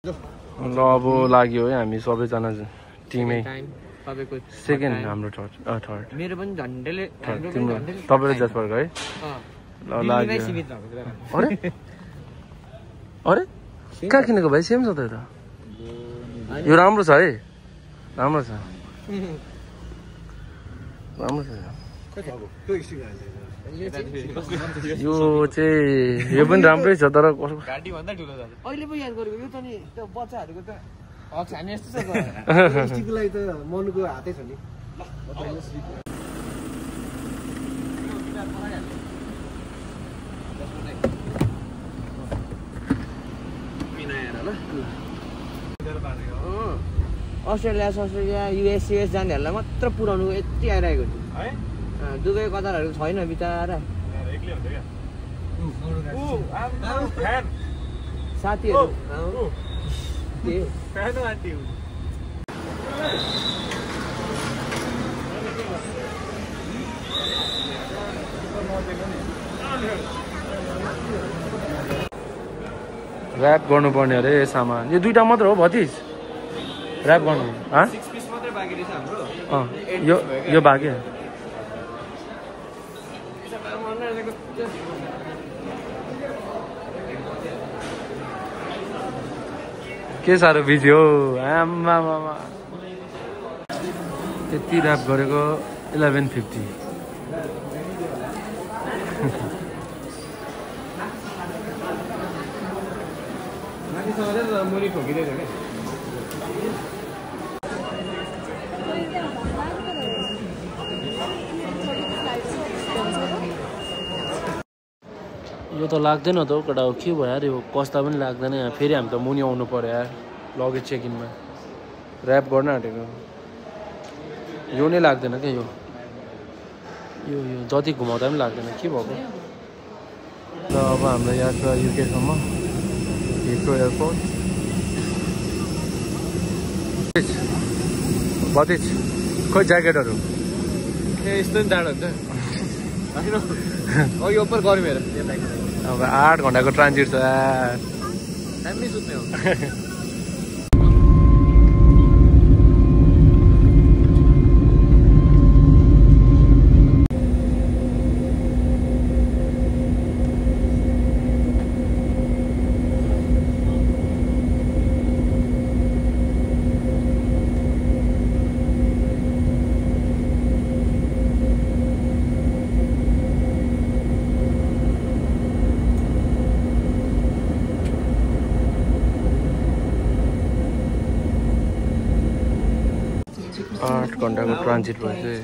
ल अब लाग्यो है हामी सबैजना टिमै सेकेन्ड हाम्रो थर्ड मेरो पनि झन्डेले तपाईँ जसपर्क है ल लाग्यो अरे अरे कहाँ किनेको भाइ सेम छ त यो राम्रो छ है राम्रो छ राम्रो छ यो चाहिँ यो पनि राम्रै छ तर गाडी भन्दा ठुलो छ अहिले पो याद गरेको यो त नि त्यो बच्चाहरुको त हामी यस्तो छ स्टिकको लागि त मनको हातै छ नि अस्ट्रेलिया युएस जानेहरूलाई मात्र पुऱ्याउनु यति आइरहेको थियो है दुबई कतारहरू छैन बिचारा साथीहरू ऱ्याप गर्नुपर्ने अरे सामान यो दुईटा मात्र हो भतिज ऱ्याप गर्नु यो बाँकी के साह्रो बिजी हो आमा त्यति ऱ्याप गरेको 1150 मुरी ठोकिँदैन क्या यो त लाग्दैन त हौ केटा हो के भयो यार यो कस्ता पनि लाग्दैन यहाँ फेरि हामी त मुनि आउनु पर्यो यार लगेज चेक-इनमा ऱ्याप गर्न आँटेको यो नै लाग्दैन क्या यो जति घुमाउँदा पनि लाग्दैन के भएको ल अब हाम्रो यात्रा युकेसम्म हिथ्रो एयरपोर्ट बतिज खोइ ज्याकेटहरू ए यस्तो नि टाढो हुन्छ यो उपर गरौँ हेर अब 8 घन्टाको ट्रान्जिट छ हामी सुत्ने हो घन्टाको ट्रान्जिट भयो चाहिँ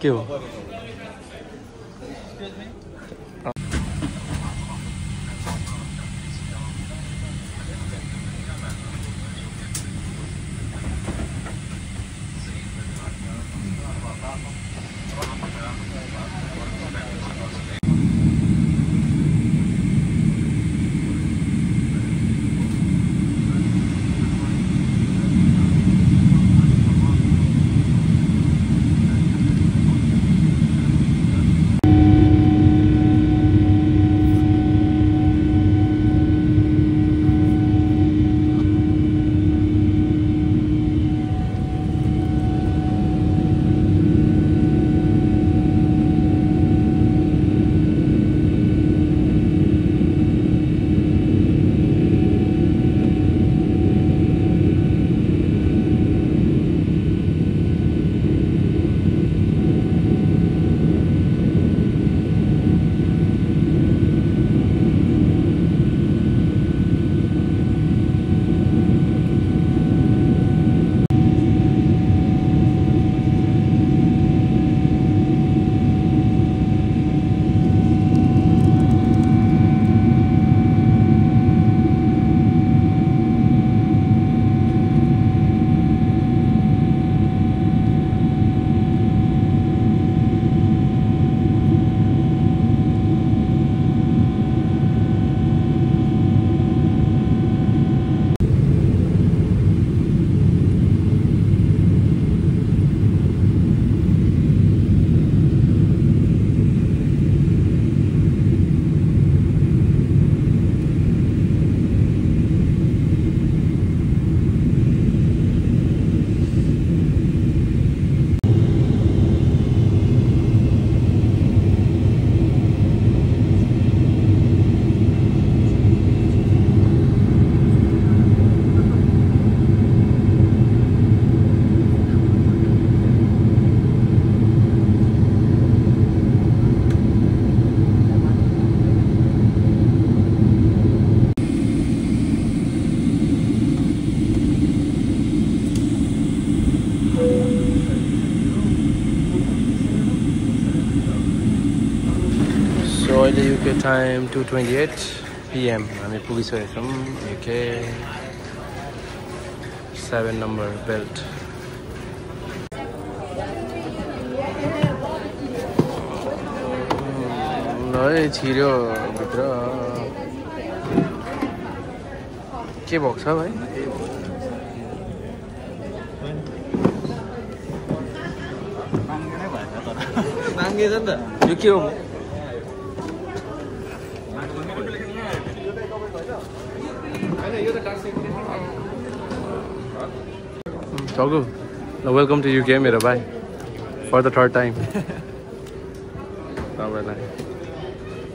के हो Okay, time 2:28 PM. हामी पुगिसकेका छौँ AK 7 number belt. है छिर्यो भित्र के भएको छ भाइ माङ्गेछ नि त यो के हो Togu, welcome to UK मेरो भाइ for the third time. तपाईलाई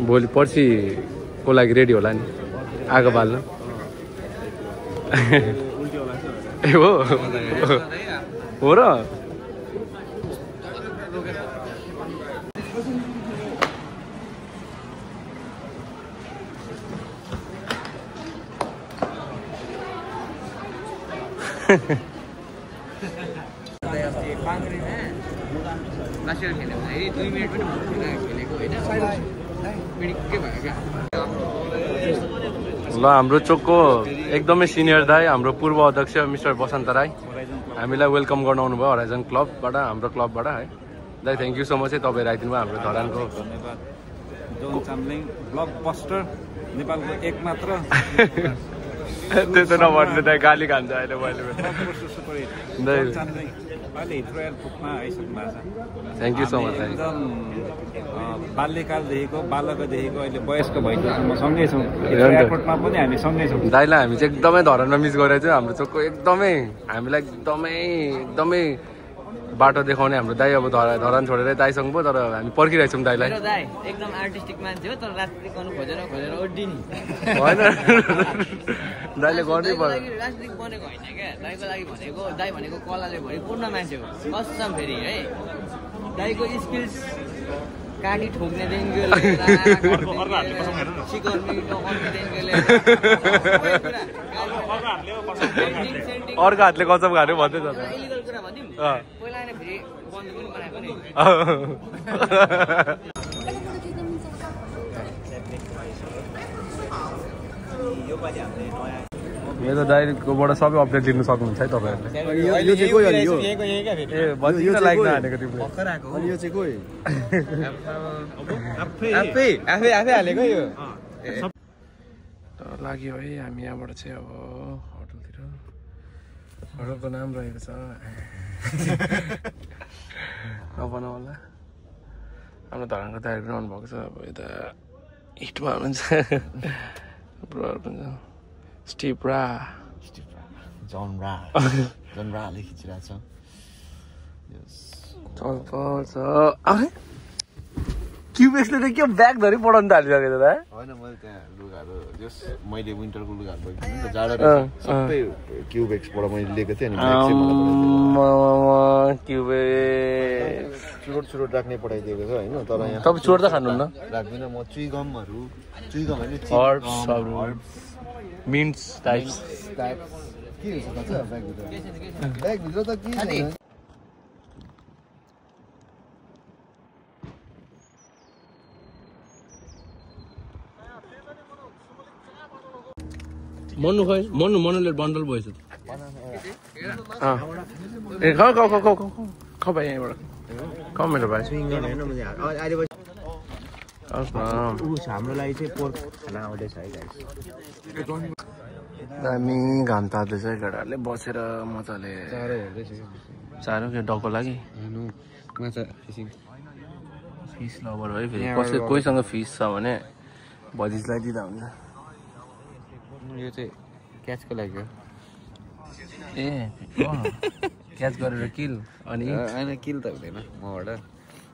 भोलि पर्सिको लागि रेडी होला नि आगो बाल्नु ए हो र ल हाम्रो चोकको एकदमै सिनियर दाइ हाम्रो पूर्व अध्यक्ष मिस्टर बसन्त राई हामीलाई वेलकम गर्न आउनुभयो हराइजन क्लबबाट हाम्रो क्लबबाट है दाइ थ्याङ्क यू सो मच है तपाईँ आइदिनु भयो हाम्रो धरानको जोन चाम्लिङ ब्लकबस्टर नेपालको एकमात्र त्यो त नभन्नु दाइ गाली खान्छ अहिले मैले अहिले हिथ्रो एयरपोर्टमा आइसक्नु भएको छ थ्याङ्क यू सो मच दाइ एकदम बाल्यकालदेखिको बालकदेखिको अहिले वयस्क भइसकेसम्म सँगै छौँ एयरपोर्टमा पनि हामी सँगै छौँ दाइलाई हामी चाहिँ एकदमै धरानमा मिस गरेको थियो हाम्रो चोकको एकदमै हामीलाई एकदमै बाटो देखाउने हाम्रो दाइ अब धरान छोडेर दाइसँग भयो तर हामी पर्खिरहेछौँ दाइलाई दाइ एकदम आर्टिस्टिक मान्छे हो तर राजनीति गर्नु खोजेर ओड्दिनी होइन दाइले गर्नै पर्यो राजनीतिक बनेको होइन क्या दाइको लागि भनेको दाइ भनेको कलाले भरिपूर्ण मान्छे हो कसम फेरि है दाइको स्किल्स काटी ठोक्नेदेखिको अर्को हातले कसम खानु भन्दै छ इलिगल कुरा भनिदिउँ पहिला नै फेरि बन्द पनि बनाएको नि मेरो दाइकोबाट सबै अपडेट लिनु सक्नुहुन्छ है तपाईँहरूले लाग्यो है हामी यहाँबाट चाहिँ अब होटलतिर होटलको नाम रहेको छ नबनाउ होला हाम्रो धरानको दाइहरू पनि आउनुभएको छ अब यता हिटमा हुनुहुन्छ ब्रोहरू पनि छ स्टिभ रा जन राले खिचिरहेको छ अरे क्युबेक्सले त के ब्याग धरि पढाउनु थालिसकेको त होइन मैले त्यहाँ लुगाहरू जस मैले विन्टरको लुगाहरू बोकेको थिएँ नि त जाडो रहेछ सबै क्युबेक्सबाट मैले लिएको थिएँ अनि क्युबेक्स चुरोट राख्ने पठाइदिएको छ होइन तर यहाँ तपाईँ चुरोट त खानुहुन्न राख्दिनँ म चुइगम होइन हर्ब्सहरू मिन्ट्स टाइप्स के हुन्छ ब्यागभित्र त के मनुले बन्डल भएछ ए ख भाइ यहाँबाट मेरो भाइ हाम्रो लागि चाहिँ पोर्क खाना आउँदैछ है दामी घाम ताप्दैछ केटाहरूले बसेर मजाले चारो के डको लागि फिस लभर है फेरि कोहीसँग फिस छ भने भजिसलाई दिँदा हुन्छ यो चाहिँ क्याचको लागि हो ए क्याच गरेर किल अनि होइन किल त हुँदैन मबाट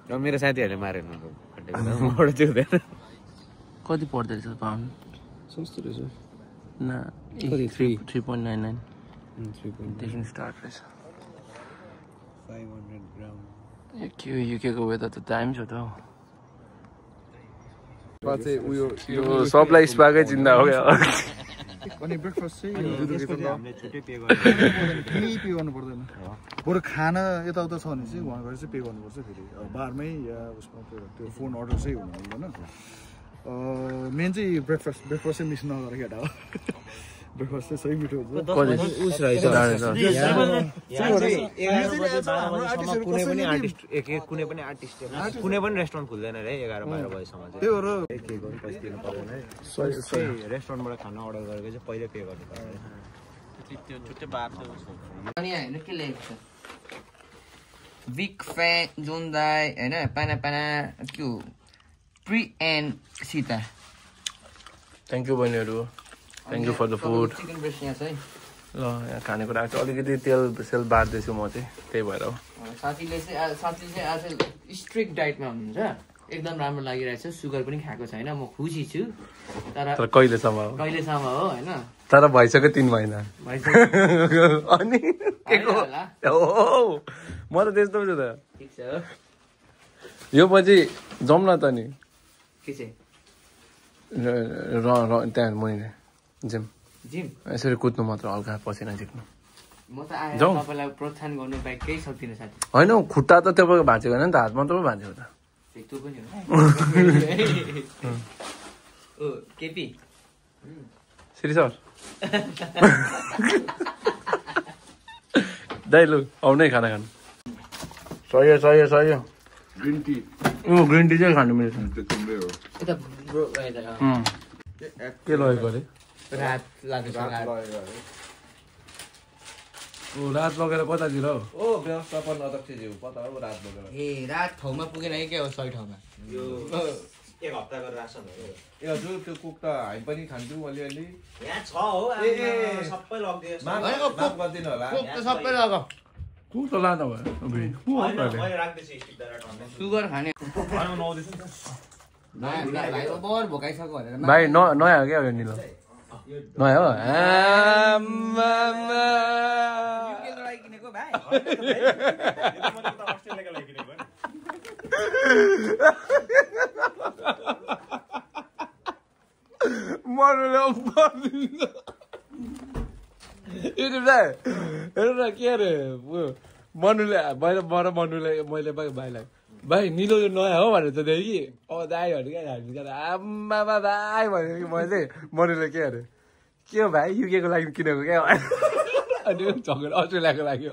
र मेरो साथीहरूले मारेन मबाट चाहिँ हुँदैन कति पर्दो रहेछ पाउन्ड सस्तो रहेछ न 3.99 देखि स्टार्ट रहेछ 500 ग्राम युकेको वेदर त दामी छ त यो सबलाई स्पाकै चिन्ता हो क्या अनि ब्रेकफास्ट चाहिँ पे गर्नु पर्दैन बरु खाना यताउता छ भने चाहिँ उहाँ गएर चाहिँ पे गर्नुपर्छ फेरि बारमै या उसमा त्यो फोन अर्डर चाहिँ हुनु हुँदैन मेन चाहिँ ब्रेकफास्ट चाहिँ मिस नगर केटा हो ब्रेकफास्ट चाहिँ सही मिठो हुन्छ कुनै पनि आर्टिस्ट कुनै पनि रेस्टुरेन्ट खुल्दैन रे 11-12 बजेसम्म चाहिँ त्यही भएर केही पनि पैसा दिनु पर्दैन है रेस्टुरेन्टबाट खाना अर्डर गरेको चाहिँ पहिल्यै पे गर्नु पर्दैन त्यो छुट्टै बार छ अनि हैन के लेखेको छ बिग फ्यान जोन्दाई हैन पाना के हो प्री एन्ड सीता थ्याङ्क यू बहिनीहरू thank you for the food chicken breast यहाँ छ है ल यहाँ खानेकुरा चाहिँ अलिकति तेल सेल बार्दैछु म चाहिँ त्यही भएर हो साथीले चाहिँ आज स्ट्रिक्ट डाइटमा हुनुहुन्छ एकदम राम्रो लागिरहेछ सुगर पनि खाएको छैन म खुसी छु तर कहिलेसम्म हो हैन तर भइसक्यो 3 महिना अनि के को हो म त त्यस्तो छु त ठीक छ यो पछि जाउँ न त नि के चाहिँ त्यहाँ मैले जिम यसरी कुद्नु मात्र हल्का पसिना झिक्नु म त आएर तपाईलाई प्रोत्साहन गर्नु बाहेक केही सक्दिनँ साथी होइन खुट्टा त तपाईँको भाँचेको होइन नि त हात मात्र भाँचेको त त्यो पनि हो ओ केपी श्री सर दाइ लु आउनै खाना खानु सही ग्रिन टी ग्रिन टी चाहिँ खानु मिल्छ यता ब्रो के लगेको अरे रात लाग्छ रात लगेर कतातिर हो ओ व्यवस्थापन अध्यक्षज्यू पता हो रात लगेर ए रात ठाउँमा पुगेन कि के हो सही ठाउँमा यो 1 हप्ताको रासन हो ए हजुर त्यो कुक त हामी पनि खान्छौँ अलिअलि यहाँ छ हो सबै लगिदियो माफ गरिदिनु होला सबै लगा कुक त लाँदा भयो मैले राख्दैछु स्टिकदार टन्ने सुगर खाने खानु नआउँदैछ नि भाइ बर भोकाइसक्यो भनेर भाइ नयाँ हो क्या यो निलो नयाँ हो किनेको भाइ अस्ट्रेलियाको लागि किनेको हेर्नु न के अरे मनुले मैले भाइलाई भाइ निलो यो नयाँ हो भनेर त देखेँ कि दाइ भने क्या हामी आम्मा भाइ भनेको कि मैले मनुले के अरे के हो भाइ युकेको लागि किनेको क्या अनि झगडा अस्ट्रेलियाको लागि